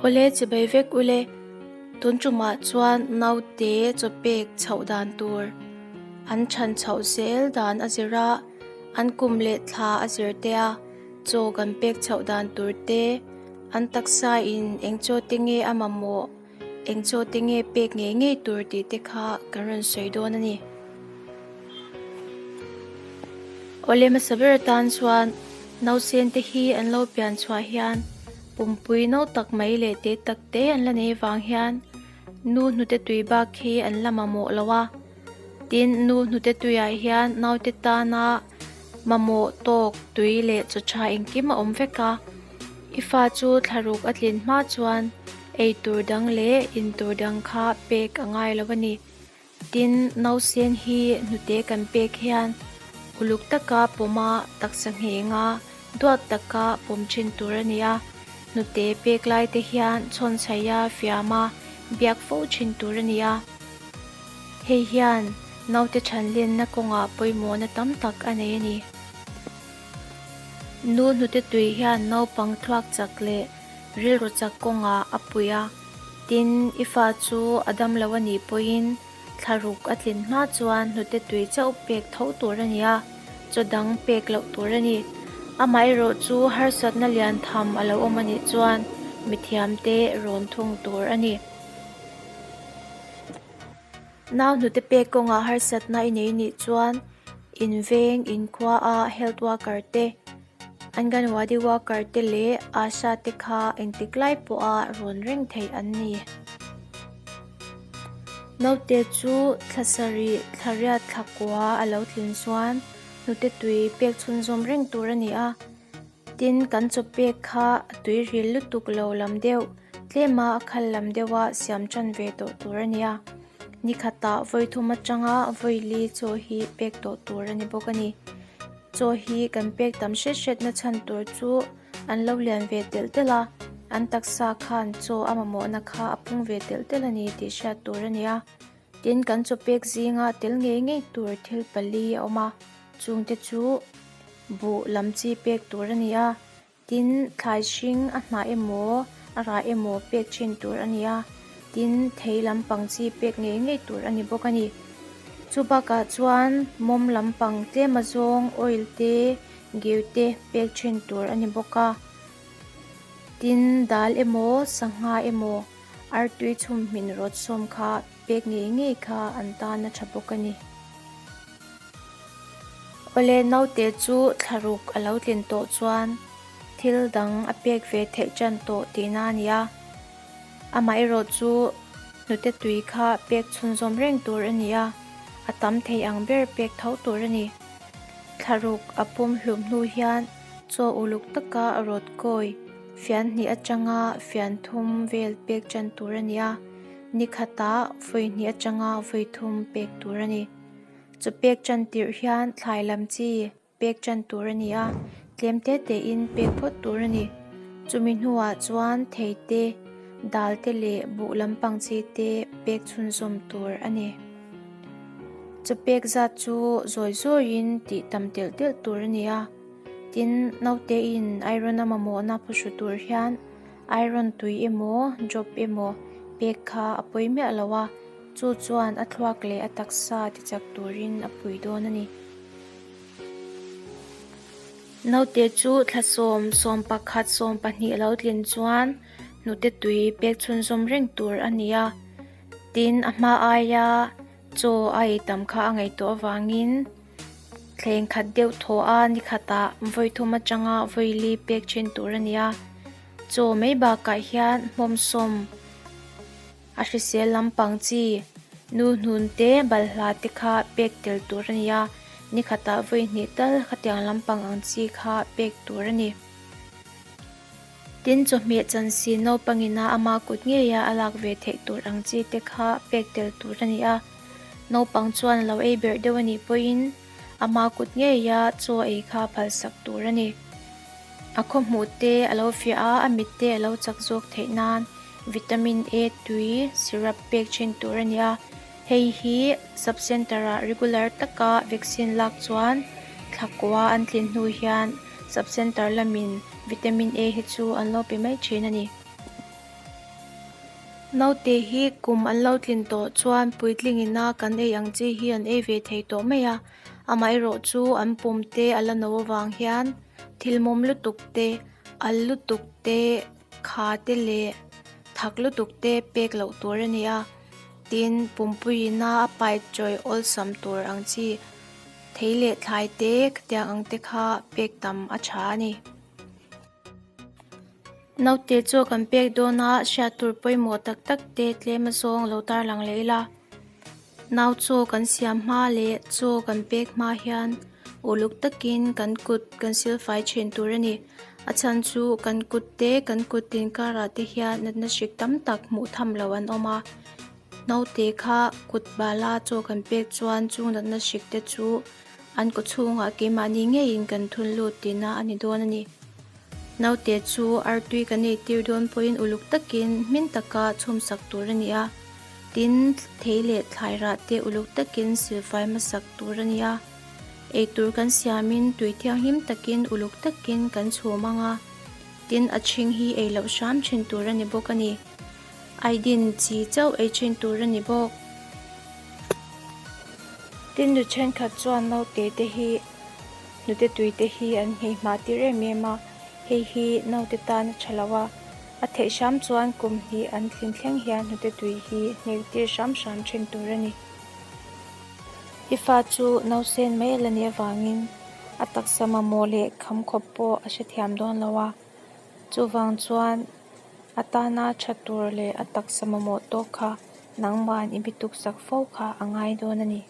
Awle chibai vek ule, tun tumah chuan naute chaw pek chhoh dan tur an chhan chhoh zel dan a zir a, an kum leh thla a zir te a, chaw kan pek chhoh dan tur te, an taksa in eng chaw te nge a mamawh, Eng chaw te nge pek ngei ngei tur tih te kha kan rawn sawi dawn a ni. Awle hmasa ber atan chuan nausen te hi an lo pian chhuah hian pumpui no tak mai leh te tak te an la nei vang hian nu hnute tui bak hi an la mamawh lo a. Tin, nu hnute tuiah hian naute tana Mamawh tawk, tui leh chaw tha engkim a awm vek a. I fa chu thlaruk a tlin hma chuan ei tur dang leh in tur dang kha pek a ngai lo a ni. Tin, nausen hi hnute kan pek hian uluk taka pawma taksa nghenga duat taka pawm thin tur a ni a. Hnute pek lai te hian chhawnchhaia fiama biak fo thin tur a ni a. Hei hian naute thanlenna kawngah pawimawhna tam tak a nei a ni. Nu hnute tui hian naupang thluak chak leh rilru chak kawngah a pui a, tin i fa chu a dam lo a nih pawhin thlaruk a tlin hma chuan hnute tui chauh pek tho tur a ni a, chaw dang pek loh tur a ni. Amaherawh chu harsatna lian tham a lo awm a nih chuan mithiamte rawn thung tur a ni. Nau hnute pek kawngah harsatna i nei nih chuan inveng inkhua a health worker te, Anganwadi worker te leh Asha te kha engtik lai pawha rawn reng theih an ni. Naute chu thla sarih, thla riat thla kua a lo tlin chuan hnute tui pek chhunzawm reng tur a ni a. Tin, kan chaw pek kha a tui ril lutuk lo lam deuh, tlema a khal lam deuha siam tan ve tawh tur a nia. Ni khatah vawi thum atanga vawi li chaw hi pek tawh tur a ni bawk a ni. Chaw hi kan pek tam hret hretna chhan tur chu an lo lian ve telh telh a, an taksa khan chaw a mamawhna kha a pung ve telh telh a ni tih hriat tur a nia. Tin, kan chaw pek zinga tel ngei ngei tur thil pali a awm a, chungte chu buh lam chi pek tur a ni a, tin, thlai hring a hnah emaw a rah emaw pek thin tur a ni a, tin, thei lampang chi pek ngei ngei tur a ni bawk a ni. Chu bakah chuan mawm lampang tlem azawng oil te, geu te pek thin tur a ni bawk a, tin, dal emaw sangha emaw Artui chhum hmin rawt sawm kha pek ngei ngei kha an tan a tha bawk a ni. Awle naute chu thlaruk a lo tlin tawh chuan thil dang a pek ve theih tan tawh tihna a ni a. Amaherawh chu hnute tui kha pek chhunzawm reng tur a ni a, a tam thei ang ber pek tho tur a ni. Thlaruk a pum hlum hnu hian chaw uluk taka rawt kawi Fian hnih atanga fian thum vel pek tan tur a ni a, ni khatah vawi hnih atanga vawi thum pek tur a ni. Chaw pek tan tirh hian thlai lam chi pek tan tur a ni a, tlem te tein pek phawt tur a ni. Chumi hnuah chuan thei te, dal te leh buh lampang chi te pek chhunzawm tur a ni. Chaw pek zat chu zawi zawiin tih tam telh telh tur a ni a. Tin, naute in iron a mamawhna phuhru tur hian iron tui emaw drop emaw pek kha a pawi miah lo a, chu chuan a thluak leh a taksa tichak turin a pui dawn a ni. Naute chu thla sawm, 11, 12 a lo tlin chuan hnute tui pek chhunzawm reng tur a ni a, tin a hma aia chaw a ei tam kha a ngaihtuah avangin, Thleng khat deuh thaw a ni khatah vawi thum atanga vawi li pek thin tur a ni a, chaw mai bakah hian hmawmsawm a hrisel lampang chi nu hnun te balhla te kha pek tel tur a ni a, ni khatah vawi hnih tal khatiang lampang ang chi kha pek tur a ni. Tin, chawhmeh chansi naupangina ama kut ngeia a lak ve theih tur ang chi te kha pek tel tur a ni a. Naupang chuan a lo ei berh deuh a nih pawhin ama kut ngeia chaw ei kha phalsak tur a ni. A khaw hmuh te a lo fiah a, a mit te a lo chak zawk theih nan vitamin A tui syrup pek thin tur a ni a. Hei hi sub centre ah regular taka vaccine lak chuan thla kua an tlin hnu hian sub centre lamin vitamin A hi chu an lo pe mai thin a ni. Naute hi kum an lo tlin tawh chuan puitling ina kan ei ang chi hi an ei ve thei tawh mai a, amaherawhchu an pum te a la no avang hian thil mawm lutuk te, al lutuk te, kha te leh thak lutuk te pek loh tur a ni a, tin pumpui ina a pai chawi awlsam tur ang chi thei leh thlai te khatiang ang te kha pek tam a tha a ni. Naute chu kan pek dawn a, hriat tur pawimawh tak tak te tlem azawng lo tarlang leh ila. Nau chaw kan siam hma leh chaw kan pek hma hian uluk takin kan kut kan silfai thin tur a ni. A chhan chu kan kut te kan kut tin karah te hian natna hrik tam tak hmuh tham loh an awm a. Naute kha kut bala chaw kan pek chuan chung natna hrik te chu An kaw chhungah keimahni ngeiin kan thun lut tihna a ni dawn a ni. Naute chu artui kan eitir dawn pawhin uluk takin hmin taka chhumsak tur a ni a. Tin, thei leh thlai rah te uluk takin silfai hmasak tur a ni a. Eitur kan siamin tui thianghlim takin uluk takin kan chhum ang a. Tin, a chhing hi ei loh hram thin tur a ni bawk a ni. Aidin chi chauh ei thin tur a ni bawk. Tin nu thenkhat chuan naute te hi nute tui te hi an nghei hma tir em em a, hei hi naute tan a tha lo a, a theih hram chuan kum hnih an tlin thleng hian hnute tui hi hnek tir hram hram thin tur a ni. I fa chu nausen mai a la nih avangin a taksa mamawh leh kham khawp pawh a hrethiam dawn lo a, chuvang chuan A tana tha tur leh a taksa mamawh tawk kha nangman i bituk sak fo kha a ngai dawn a ni.